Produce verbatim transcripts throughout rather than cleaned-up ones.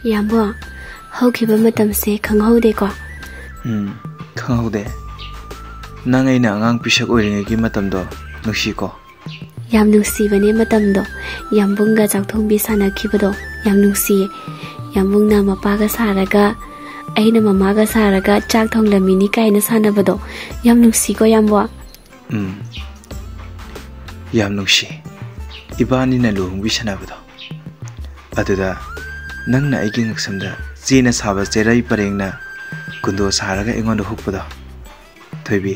ꯌꯥꯝꯕꯣ, ꯍꯧꯈꯤꯕ ꯃꯇꯝꯁꯦ ꯈꯪꯍꯧꯗꯦꯀꯣ꯫ ꯎꯝ, ꯈꯪꯍꯧꯗꯦ꯫ ꯅꯪ ꯑꯩꯅ ꯑꯉꯥꯡ ꯄꯤꯁꯛ ꯑꯣꯏꯔꯤꯉꯩꯒꯤ ꯃꯇꯝꯗꯣ ꯅꯨꯡꯁꯤꯀꯣ꯫ ꯌꯥꯝ ꯅꯨꯡꯁꯤꯕꯅꯦ ꯃꯇꯝꯗꯣ꯫ ꯌꯥꯝꯕꯨꯡꯒ ꯆꯥꯛꯊꯣꯡꯕꯤ ꯁꯥꯟꯅꯈꯤꯕꯗꯣ ꯌꯥꯝ ꯅꯨꯡꯁꯤꯌꯦ꯫ ꯌꯥꯝꯕꯨꯡꯅ ꯃꯄꯥꯒ ꯁꯥꯔꯒ, ꯑꯩꯅ ꯃꯃꯥꯒ ꯁꯥꯔꯒ ꯆꯥꯛ ꯊꯣꯡꯂꯝꯃꯤꯅꯤ ꯀꯥꯏꯅ ꯁꯥꯟꯅꯕꯗꯣ ꯌꯥꯝ ꯅꯨꯡꯁꯤꯀꯣ, ꯌꯥꯝꯕꯣ꯫ ꯎꯝ, ꯌꯥꯝ ꯅꯨꯡꯁꯤ꯫ ꯏꯕꯥꯅꯤꯅ ꯂꯨꯍꯣꯡꯕꯤ ꯁꯥꯟꯅꯕꯗꯣ꯫ ꯑꯗꯨꯗ ꯅꯪꯅ ꯑꯩꯒꯤ ꯉꯛꯁꯝꯗ ꯆꯦꯅ ꯁꯥꯕ ꯆꯦꯔꯩ ꯄꯔꯦꯡꯅ ꯀꯨꯟꯗꯣ ꯁꯥꯔꯒ ꯑꯩꯉꯣꯟꯗ ꯍꯨꯛꯄꯗꯣ꯫ ꯊꯣꯏꯕꯤ,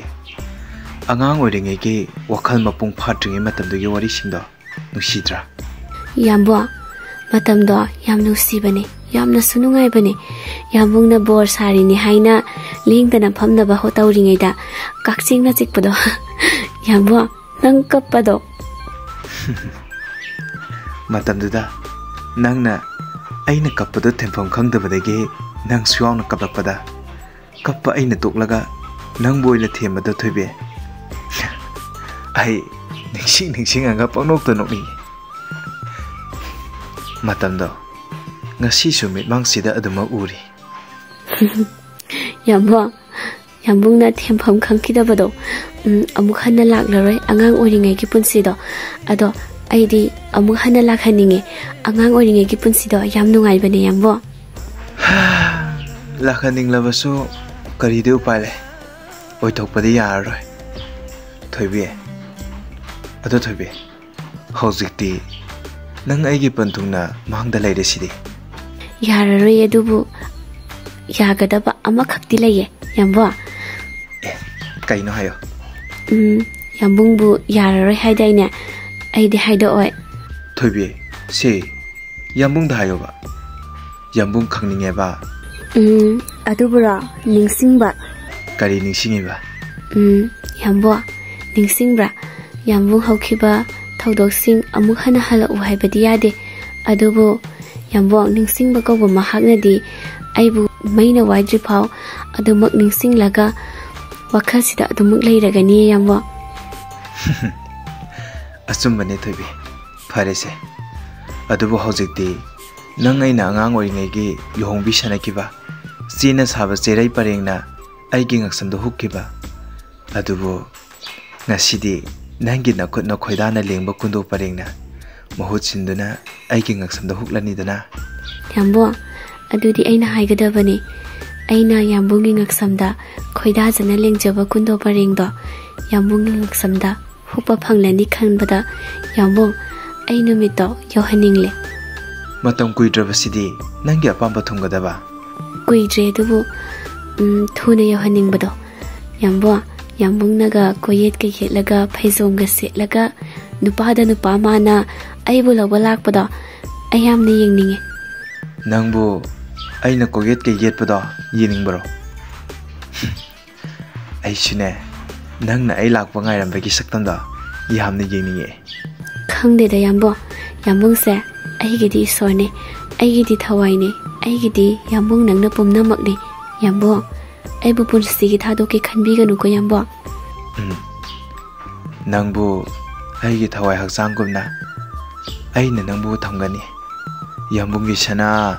ꯑꯉꯥꯡ ꯑꯣꯏꯔꯤꯉꯩꯒꯤ ꯋꯥꯈꯜ ꯃꯄꯨꯡ ꯐꯥꯠꯇ꯭ꯔꯤꯉꯩ ꯃꯇꯝꯗꯨꯒꯤ ꯋꯥꯔꯤꯁꯤꯡꯗꯣ ꯅꯨꯡꯁꯤꯗ꯭ꯔꯥ? ꯌꯥꯝꯕꯣ, ꯃꯇꯝꯗꯣ ꯌꯥꯝ ꯅꯨꯡꯁꯤꯕꯅꯦ, ꯌꯥꯝꯅꯁꯨ ꯅꯨꯡꯉꯥꯏꯕꯅꯦ꯫ ꯌꯥꯝꯕꯨꯡꯅ ꯕꯣꯔ ꯁꯥꯔꯤꯅꯤ ꯍꯥꯏꯅ ꯂꯦꯡꯗꯅ ꯐꯝꯅꯕ ꯍꯣ-, ꯇꯧꯔꯤꯉꯩꯗ ꯀꯛꯆꯤꯡꯅ ꯆꯤꯛꯄꯗꯣ꯫ ꯌꯥꯝꯕꯣ, ꯅꯪ ꯀꯞꯄꯗꯣ꯫ ꯃꯇꯝꯗꯨꯗ ꯅꯪꯅ ꯑꯩꯅ ꯀꯞꯄꯗꯣ ꯊꯦꯝꯐꯝ ꯈꯪꯗꯕꯗꯒꯤ ꯅꯪꯁꯨ ꯌꯥꯎꯅ ꯀꯞꯂꯛꯄꯗ, ꯀꯞꯄ ꯑꯩꯅ ꯇꯣꯛꯂꯒ ꯅꯪꯕꯨ ꯑꯣꯏꯅ ꯊꯦꯝꯕꯗꯣ, ꯊꯣꯏꯕꯤ꯫ ꯑꯩ ꯅꯤꯡꯁꯤꯡ ꯅꯤꯡꯁꯤꯡꯉꯒ ꯄꯪꯅꯣꯛꯇ ꯅꯣꯛꯅꯤꯡꯉꯤ꯫ ꯃꯇꯝꯗꯣ ꯉꯁꯤꯁꯨ ꯃꯤꯠꯃꯥꯡꯁꯤꯗ ꯑꯗꯨꯃꯛ ꯎꯔꯤ꯫ ꯌꯥꯝꯕꯣ, ꯌꯥꯝꯕꯨꯡꯅ ꯊꯦꯝꯐꯝ ꯈꯪꯈꯤꯗꯕꯗꯣ, ꯎꯝ, ꯑꯃꯨꯛ ꯍꯟꯅ ꯂꯥꯛꯂꯔꯣꯏ ꯑꯉꯥꯡ ꯑꯣꯏꯔꯤꯉꯩꯒꯤ ꯄꯨꯟꯁꯤꯗꯣ꯫ ꯑꯗꯣ ꯑꯩꯗꯤ ꯑꯃꯨꯛ ꯍꯟꯅ ꯂꯥꯛꯍꯟꯅꯤꯡꯉꯦ꯫ ꯑꯉꯥꯡ ꯑꯣꯏꯔꯤꯉꯩꯒꯤ ꯄꯨꯟꯁꯤꯗꯣ ꯌꯥꯝ ꯅꯨꯡꯉꯥꯏꯕꯅꯦ, ꯌꯥꯝꯕꯣ꯫ ꯂꯥꯛꯍꯟꯅꯤꯡꯂꯕꯁꯨ ꯀꯔꯤꯗꯤ ꯎꯄꯥꯏ ꯂꯩ? ꯑꯣꯏꯊꯣꯛꯄꯗꯤ ꯌꯥꯔꯔꯣꯏ, ꯊꯣꯏꯕꯤ꯫ ꯑꯗꯣ ꯊꯣꯏꯕꯤ, ꯍꯧꯖꯤꯛꯇꯤ ꯅꯪ ꯑꯩꯒꯤ ꯄꯟꯊꯨꯡꯅ ꯃꯥꯡꯗ ꯂꯩꯔꯦꯁꯤꯗꯤ꯫ ꯌꯥꯔꯔꯣꯏ, ꯑꯗꯨꯕꯨ ꯌꯥꯒꯗꯕ ꯑꯃꯈꯛꯇꯤ ꯂꯩꯌꯦ, ꯌꯥꯝꯕꯣ꯫ ꯑꯦ, ꯀꯩꯅꯣ ꯍꯥꯏꯌꯣ꯫ ꯎꯝ, ꯌꯥꯝꯕꯨꯡꯕꯨ ꯌꯥꯔꯔꯣꯏ ꯍꯥꯏꯗꯥꯏꯅꯦ? ꯑꯩꯗꯤ ꯍꯥꯏꯗꯣꯛꯑꯣꯏ꯫ ꯊꯣꯏꯕꯤ, ꯁꯤ ꯌꯥꯝꯕꯨꯡꯗ ꯍꯥꯏꯌꯣꯕ꯫ ꯌꯥꯝꯕꯨꯡ ꯈꯪꯅꯤꯡꯉꯦꯕ꯫ ꯎꯝ, ꯑꯗꯨꯕꯨꯔꯣ, ꯅꯤꯡꯁꯤꯡꯕ꯫ ꯀꯔꯤ ꯅꯤꯡꯁꯤꯡꯉꯤꯕ? ꯎꯝ, ꯌꯥꯝꯕꯣ, ꯅꯤꯡꯁꯤꯡꯕ꯭ꯔꯥ? ꯌꯥꯝꯕꯨꯡ ꯍꯧꯈꯤꯕ ꯊꯧꯗꯣꯛꯁꯤꯡ ꯑꯃꯨꯛ ꯍꯟꯅ ꯍꯜꯂꯛꯎ ꯍꯥꯏꯕꯗꯤ ꯌꯥꯗꯦ꯫ ꯑꯗꯨꯕꯨ ꯌꯥꯝꯕꯣ, ꯅꯤꯡꯁꯤꯡꯕ ꯀꯧꯕ ꯃꯍꯥꯛꯅꯗꯤ ꯑꯩꯕꯨ ꯃꯩꯅ ꯋꯥꯏꯗ꯭ꯔꯤꯐꯥꯎ ꯑꯗꯨꯃꯛ ꯅꯤꯡꯁꯤꯡꯂꯒ ꯋꯥꯈꯜꯁꯤꯗ ꯑꯗꯨꯃꯛ ꯂꯩꯔꯒꯅꯤ, ꯌꯥꯝꯕꯣ꯫ ꯑꯆꯨꯝꯕꯅꯦ ꯊꯣꯏꯕꯤ, ꯐꯔꯦꯁꯦ꯫ ꯑꯗꯨꯕꯨ ꯍꯧꯖꯤꯛꯇꯤ ꯅꯪ ꯑꯩꯅ ꯑꯉꯥꯡ ꯑꯣꯏꯔꯤꯉꯩꯒꯤ ꯂꯨꯍꯣꯡꯕꯤ ꯁꯥꯟꯅꯈꯤꯕ, ꯆꯦꯅ ꯁꯥꯕ ꯆꯦꯔꯩ ꯄꯔꯦꯡꯅ ꯑꯩꯒꯤ ꯉꯛꯁꯝꯗ ꯍꯨꯛꯈꯤꯕ꯫ ꯑꯗꯨꯕꯨ ꯉꯁꯤꯗꯤ ꯅꯪꯒꯤ ꯅꯈꯨꯠꯅ ꯈꯣꯏꯗꯥꯅ ꯂꯦꯡꯕ ꯀꯨꯟꯗꯣ ꯄꯔꯦꯡꯅ ꯃꯍꯨꯠ ꯁꯤꯟꯗꯨꯅ ꯑꯩꯒꯤ ꯉꯛꯁꯝꯗ ꯍꯨꯛꯂꯅꯤꯗꯅ꯫ ꯌꯥꯝꯕꯨꯡ, ꯑꯗꯨꯗꯤ ꯑꯩꯅ ꯍꯥꯏꯒꯗꯕꯅꯤ꯫ ꯑꯩꯅ ꯌꯥꯝꯕꯨꯡꯒꯤ ꯉꯛꯁꯝꯗ ꯈꯣꯏꯗꯥꯖꯅ ꯂꯦꯡꯖꯕ ꯀꯨꯟꯗꯣ ꯄꯔꯦꯡꯗꯣ ꯌꯥꯝꯕꯨꯡꯒꯤ ꯉꯛꯁꯝꯗ ꯍꯨꯛꯄ ꯐꯪꯂꯅꯤ ꯈꯟꯕꯗ, ꯌꯥꯝꯕꯨꯡ, ꯑꯩ ꯅꯨꯃꯤꯠꯇꯣ ꯌꯧꯍꯟꯅꯤꯡꯂꯦ꯫ ꯃꯇꯝ ꯀꯨꯏꯗ꯭ꯔꯕꯁꯤꯗꯤ ꯅꯪꯒꯤ ꯑꯄꯥꯝꯕ ꯊꯨꯡꯒꯗꯕ꯫ ꯀꯨꯏꯗ꯭ꯔꯦ ꯑꯗꯨꯕꯨ, ꯎꯝ, ꯊꯨꯅ ꯌꯧꯍꯟꯅꯤꯡꯕꯗꯣ꯫ ꯌꯥꯝꯕꯨꯡ, ꯌꯥꯝꯕꯨꯡꯅꯒ ꯀꯣꯌꯦꯠꯀ ꯌꯦꯠꯂꯒ, ꯐꯩꯖꯣꯝꯒ ꯁꯦꯠꯂꯒ, ꯅꯨꯄꯥꯗ ꯅꯨꯄꯥ ꯃꯥꯅ ꯑꯩꯕꯨ ꯂꯧꯕ ꯂꯥꯛꯄꯗꯣ ꯑꯩ ꯌꯥꯝꯅ ꯌꯦꯡꯅꯤꯡꯉꯦ꯫ ꯅꯪꯕꯨ ꯑꯩꯅ ꯀꯣꯌꯦꯠꯀ ꯌꯦꯠꯄꯗꯣ ꯌꯦꯡꯅꯤꯡꯕꯔꯣ? ꯑꯩꯁꯨꯅꯦ, ꯅꯪꯅ ꯑꯩ ꯂꯥꯛꯄ ꯉꯥꯏꯔꯝꯕꯒꯤ ꯁꯛꯇꯝꯗꯣ ꯌꯥꯝꯅ ꯌꯦꯡꯅꯤꯡꯉꯦ꯫ ꯈꯪꯗꯦꯗ ꯌꯥꯝꯕꯨꯡ, ꯌꯥꯝꯕꯨꯡꯁꯦ ꯑꯩꯒꯤꯗꯤ ꯏꯁꯣꯔꯅꯦ, ꯑꯩꯒꯤꯗꯤ ꯊꯋꯥꯏꯅꯦ, ꯑꯩꯒꯤꯗꯤ ꯌꯥꯝꯕꯨꯡ ꯅꯪꯅ ꯄꯨꯝꯅꯃꯛꯅꯦ꯫ ꯌꯥꯝꯕꯨꯡ, ꯑꯩꯕꯨ ꯄꯨꯟꯁꯤꯒꯤ ꯊꯥꯗꯣꯛꯀꯦ ꯈꯟꯕꯤꯒꯅꯨꯀꯣ ꯌꯥꯝꯕꯨꯡ꯫ ꯎꯝ, ꯅꯪꯕꯨ ꯑꯩꯒꯤ ꯊꯋꯥꯏ ꯍꯛꯆꯥꯡꯒꯨꯝꯅ ꯑꯩꯅ ꯅꯪꯕꯨ ꯊꯝꯒꯅꯤ꯫ ꯌꯥꯝꯕꯨꯡꯒꯤ ꯁꯅꯥ,